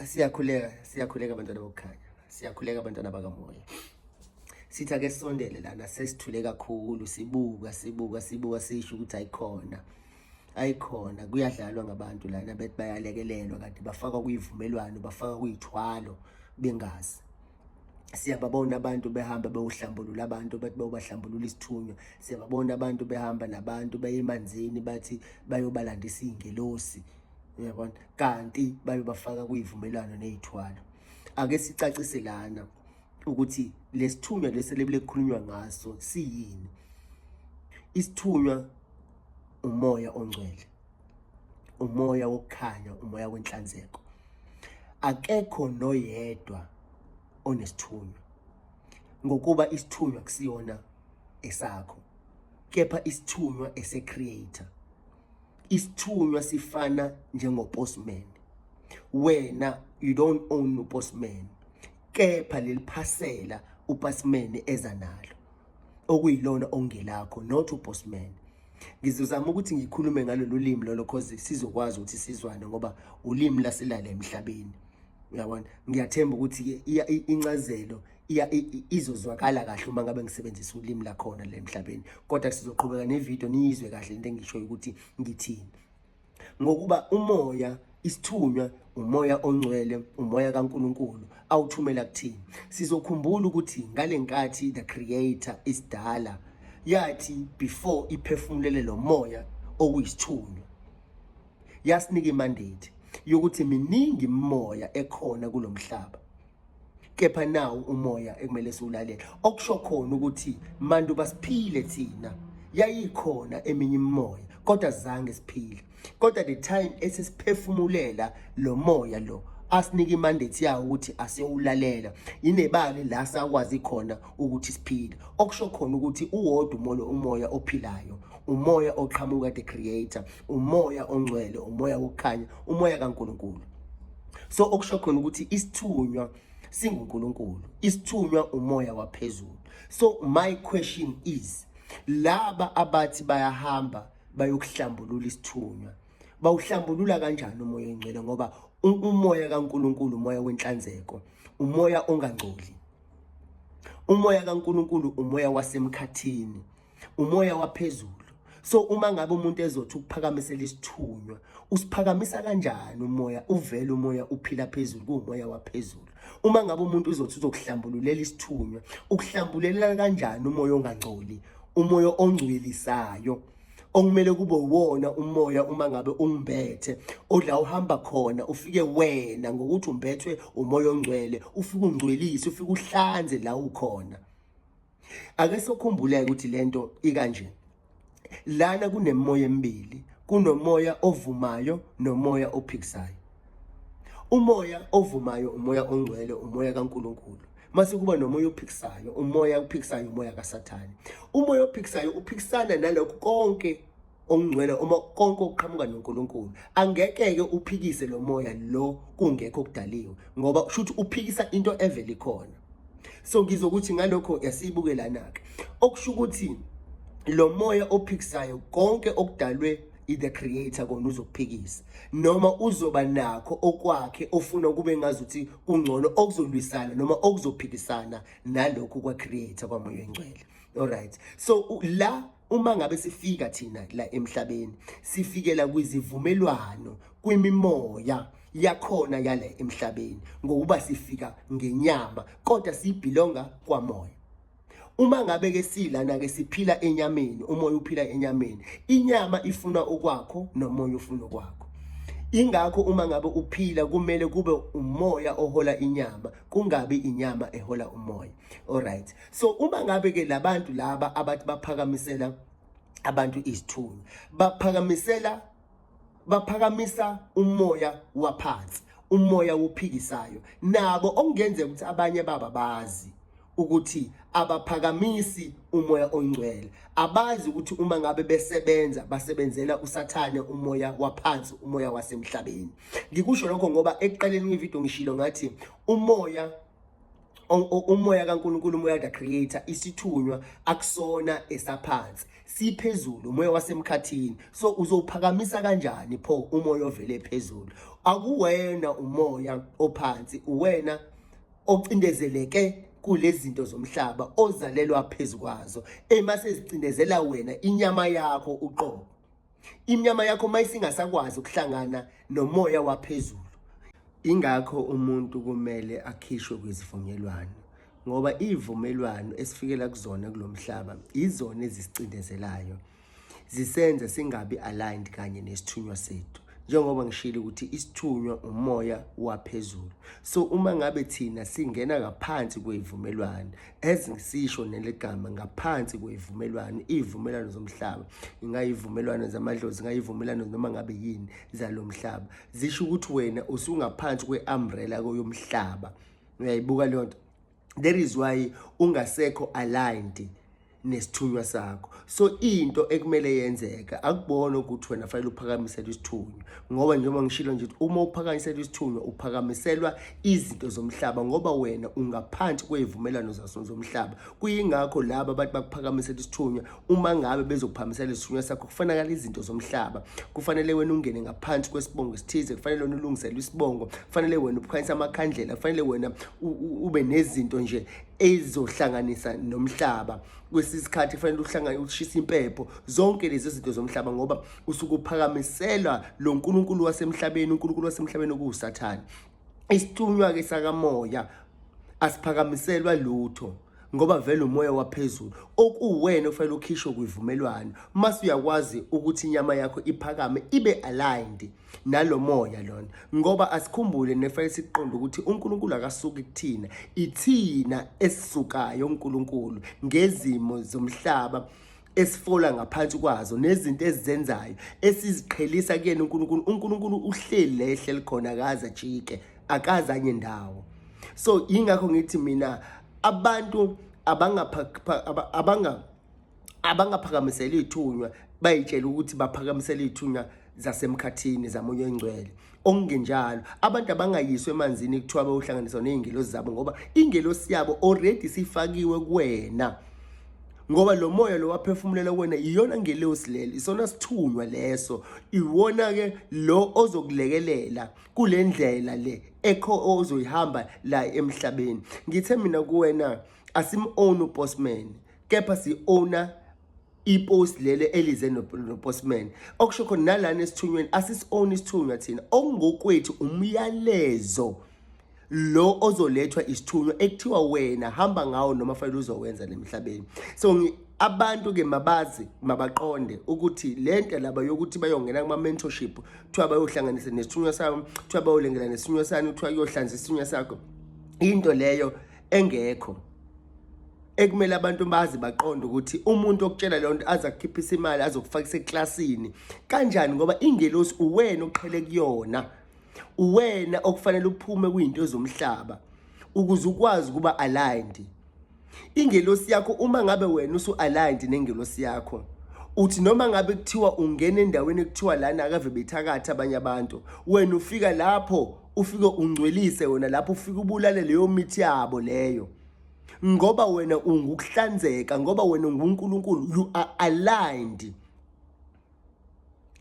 Siyakhuleka, siyakhuleka abantwana bokukhanya, siyakhuleka abantwana bakamoya. Sithi ake sisondele lana, sesithule kakhulu, sibuka, sibuka, sibuka, sisho ukuthi ayikhona, ayikhona. Kuyadlalwa ngabantu lana, bethi bayalekelelwa kanti bafakwa kuyivumelwano, bafakwa kuyithwalo bengazi. Siyababona abantu behamba bewuhlambulula abantu, bathi bayobahlambulula isithunywa. Siyababona abantu behamba nabantu baye emanzini, bathi bayobalandisa iy'ngelosi, uyabona, kanti bayobafaka kuyivumelwano ney'thwalo. Ake sicacise lana ukuthi lesithunywa lesi lebule kukhulunywa ngaso siyini. Isithunywa umoya ongcwele, umoya wokukhanya, umoya wenhlanzeko. Akekho noyedwa onesithunywa, ngokuba isithunywa kusiyona esakho, kepha isithunywa ese-creator. Isithunywa sifana njengopostman. Wena you don't own upostman, kepha leli phasela upostman eza nalo okuyilona ongelakho, not upostman. Ngizozama ukuthi ngikhulume ngalolu limi lolo cause sizokwazi ukuthi sizwane, ngoba ulimi lasilala emhlabeni, uyabona. Ngiyathemba ukuthi incazelo izozwakala kahle uma ngabe ngisebenzisa ulimi lakhona la emhlabeni, kodwa sizoqhubeka nevideo niyizwe kahle into engishoyo ukuthi ngithini. Ngokuba umoya, isithunywa, umoya ongcwele, umoya kaNkuluNkulu awuthumela kuthini. Sizokhumbula ukuthi ngalenkathi the creator isidala yathi before iphefumulele lo moya okuyisithunywa, yasinika imandate yokuthi miningi imimoya ekhona kulomhlaba, kepha nawo umoya ekumele siwulalele. Okusho khona ukuthi mantu basiphile thina, yayikhona eminye imimoya kodwa zange siphile, kodwa the time esesiphefumulela lo moya lo asinika imandate yawo ukuthi asiyowulalela, inebali la sakwazi khona ukuthi siphile. Okusho khona ukuthi uwodwa umoya, umoya ophilayo, umoya oqhamuka the creator, umoya ongcwele, umoya wokukhanya, umoya kaNkuluNkulu. So okusho khona ukuthi isithunywa singuNkulunkulu, isithunywa umoya waphezulu. So my question is, laba abathi bayahamba bayokuhlambulula isithunywa, bawuhlambulula kanjani umoya ongcwele? Ngoba umoya kaNkulunkulu umoya wenhlanzeko, umoya ongangcoli. Umoya kaNkulunkulu umoya wasemkhathini, umoya waphezulu. So uma ngabe umuntu ezothi ukuphakamisela isithunywa, usiphakamisa kanjani umoya uvele umoya uphila phezulu, kuwumoya waphezulu? Uma ngabe umuntu uzothi uzokuhlambululela isithunywa, ukuhlambulela kanjani umoya ongangcoli, umoya ongcwelisayo, okumele kube uwona umoya uma ngabe ungimbethe, odla uhamba khona, ufike wena ngokuthi umbethwe umoya ongcwele, ufike ungcwelise, ufike uhlanze la ukhona. Ake sokhumbuleke ukuthi lento ikanje lana, kunemimoya emibili, kunomoya ovumayo nomoya ophikisayo. Umoya ovumayo umoya ongcwele, umoya kaNkuluNkulu. Mase kuba nomoya ophikisayo, umoya ophikisayo umoya kaSathane. Umoya ophikisayo uphikisana nalokho konke ongcwele, uma konke okuqhamuka noNkulunkulu. Angeke-ke uphikise lo moya lo kungekho okudaliwe, ngoba kusho ukuthi uphikisa into evele ikhona. So ngizokuthi ngalokho yasibuke lana-ke, okusho ukuthi lo moya ophikisayo konke okudalwe i-the creator kona uzokuphikisa, noma uzoba nakho okwakhe ofuna kube ngazuthi kungcono, okuzolwisana noma okuzophikisana nalokhu kwa-creator kwamoya oyingcwele. Alright, so la uma ngabe sifika thina la emhlabeni, sifikela kwizivumelwano, kwimimoya yakhona yale emhlabeni, ngokuba sifika ngenyama kodwa sibhilonga kwamoya. Uma ngabe ke silana ke siphila enyameni, umoya uphila enyameni, inyama ifuna okwakho nomoya ufuna okwakho. Ingakho uma ngabe uphila kumele kube umoya ohola inyama, kungabi inyama ehola umoya. Alright, so uma ngabe ke labantu laba abathi baphakamisela abantu izithunywa, baphakamisela baphakamisa umoya waphansi, umoya wophikisayo, nabo okungenzeka ukuthi abanye baba bazi ukuthi abaphakamisi umoya ongcwele, abazi ukuthi uma ngabe besebenza basebenzela uSathane, umoya waphansi, umoya wasemhlabeni. Ngikusho lokho ngoba ekuqaleni kwevideo ngishilo ngathi umoya kaNkuluNkulu, umoya the creator, isithunywa akusona esaphansi, siphezulu, umoya wasemkhathini. So uzowuphakamisa kanjani pho umoya ovele phezulu? Akuwena umoya ophansi, uwena ocindezeleke kulezi zinto zomhlaba ozalelwa phezu kwazo, ema sezicindezela wena inyama yakho uqobo. Inyama yakho mayisingasakwazi ukuhlangana nomoya waphezulu. Ingakho umuntu kumele akhishwe kwizivumelwano, ngoba izivumelwano esifikela kuzona kulomhlaba izona ezisicindezelayo, zisenza singabi aligned kanye nesithunywa sethu. Njengoba ngishilo ukuthi isithunywa umoya waphezulu, so uma ngabe thina singena ngaphansi kwezivumelwano, as ngisisho neligama ngaphansi kwezivumelwano, izivumelwano zomhlaba, ingayivumelwano zamadlozi, ingayivumelwano noma ngabe yini zalomhlaba, zisho ukuthi wena usungaphansi kwe-umbrella yomhlaba. Uyayibuka leyo nto? That is why ungasekho aligned nesithunywa sakho. So into ekumele yenzeka, akubona ukuthi wena fanele uphakamisele isithunywa, ngoba njengoba ngishilo nje, uma uphakamisela isithunywa uphakamiselwa izinto zomhlaba, ngoba wena ungaphansi kwezivumelwano zaso zomhlaba. Kuyingakho laba abantu bakuphakamisela isithunywa, uma ngabe bezokuphakamisela isithunywa sakho kufanele izinto zomhlaba, kufanele wena ungene ngaphansi kwesibongo esithize, kufanele wena ulungiselwe isibongo, kufanele wena uphakamise amakhandlela, kufanele wena ube nezinto nje ezizohlanganisa nomhlaba. Kwesinye isikhathi kufanele uhlangane ushisa impepho, zonke lezi zinto zomhlaba, ngoba usuke uphakamiselwa lo nkulunkulu wasemhlabeni, unkulunkulu wasemhlabeni okuwuSathane. Isithunywa-ke sakamoya asiphakamiselwa lutho, ngoba vele umoya waphezulu okuwena ofanele ukhishwe kwivumelwano. Mase uyakwazi ukuthi inyama yakho iphakame ibe aligned nalomoya lona, ngoba asikhumbule nefanele siqonde ukuthi uNkulunkulu akasuki kuthina, ithina esisukayo uNkulunkulu ngezimo zomhlaba esifola ngaphansi kwazo nezinto ezizenzayo esiziqhelisa kuyena uNkulunkulu. UNkulunkulu uhleli la ehleli khona, akaze ajike, akaze anye ndawo. So yingakho ngithi mina abantu abangaphakamisela iy'thunywa, bayitshela ukuthi baphakamisela iy'thunywa zasemkhathini zamoya oyingcwele, okungenjalo abantu abangayiswa emanzini kuthiwa bayohlanganiswa ney'ngelosi zabo, ngoba ingelosi yabo already sifakiwe kuwena, ngoba lo moya lo waphefumulela kuwena iyona ngelosi lelo, isona sithunywa leso, iwona-ke lo ozokulekelela kule ndlela le ekho ozoyihamba la emhlabeni. Ngithe mina kuwena asim-own upostman, kepha si-owner ipost lele elize no-postman, okusho khona nalana esithunyweni asisi-own isithunywa thina, okungokwethu umyalezo lo ozolethwa isithunywa ekuthiwa wena hamba ngawo noma fanele uzowenza lemhlabeni. So abantu ke mabazi, mabaqonde ukuthi lento laba yokuthi bayongena kuma mentorship, kuthiwa bayohlanganisa nesithunywa sabo, kuthiwa bayolengela nesithunywa sami, kuthiwa kuyohlanza isithunywa sakho, into leyo engekho ekumele abantu bazi baqonde ukuthi umuntu okutshela leyo nto aze akukhiphisa imali azokufakisa eklasini kanjani, ngoba ingelosi uwena oqhele kuyona, uwena okufanele uphume kuyinto zomhlaba ukuze ukwazi ukuba aligned. Ingelosi yakho, uma ngabe wena usu-aligned nengelosi yakho, uthi noma ngabe kuthiwa ungena endaweni ekuthiwa lana akave bethakatha abanye abantu, wena ufika lapho ufike ungcwelise wena lapho, ufike ubulale leyo mithi yabo leyo, ngoba wena ungukuhlanzeka, ngoba wena unguNkulunkulu, you are aligned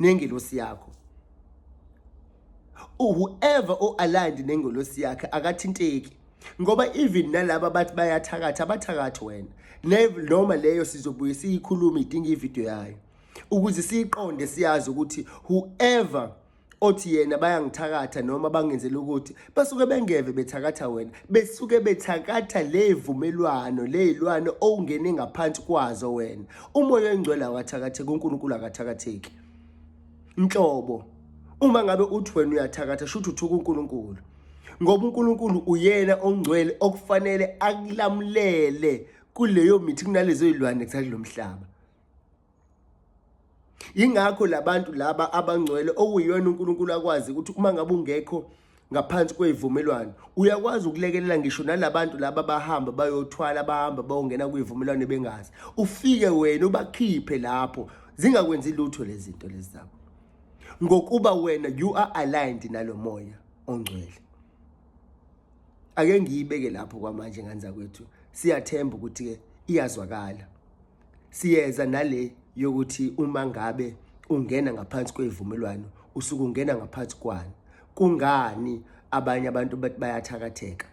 nengelosi yakho. Whoever o-aligned nengelosi yakhe akathinteki, ngoba even nalaba bathi bayathakatha, abathakathi wena. Noma leyo sizobuye siyikhulume, idinga ividiyo yayo ukuze siyiqonde, siyazi ukuthi whoever othi yena bayangithakatha noma bangenzela ukuthi, basuke bengeve bethakatha wena, besuke bethakatha levumelwano leyilwane owungene ngaphansi kwazo wena. Umoya oyingcwele akathakatheki, uNkulunkulu akathakatheki nhlobo. Uma ngabe uthi wena uyathakatha, shuthi uthuka uNkulunkulu, ngoba uNkulunkulu uyena ongcwele okufanele akulamulele kuleyo mithi, kunalezo zilwane kulomhlaba. Yingakho labantu laba abangcwele okuyiyona uNkulunkulu akwazi ukuthi uma ngabe ungekho ngaphansi kwezivumelwano uyakwazi ukulekelela ngisho nalabantu laba bahamba bayothwala, bahamba bayongena kwivumelwano bengazi, ufike wena ubakhiphe lapho zingakwenzi lutho lezi zinto lezi zabo, ngokuba wena you are aligned nalomoya ongcwele. Ake ngiyibeke lapho kwamanje ngane zakwethu, siyathemba ukuthi ke iyazwakala. Siyeza nale yokuthi uma ngabe ungena ngaphansi kwezivumelwano usuke ungena ngaphansi kwani. Kungani abanye abantu bathi bayathakatheka?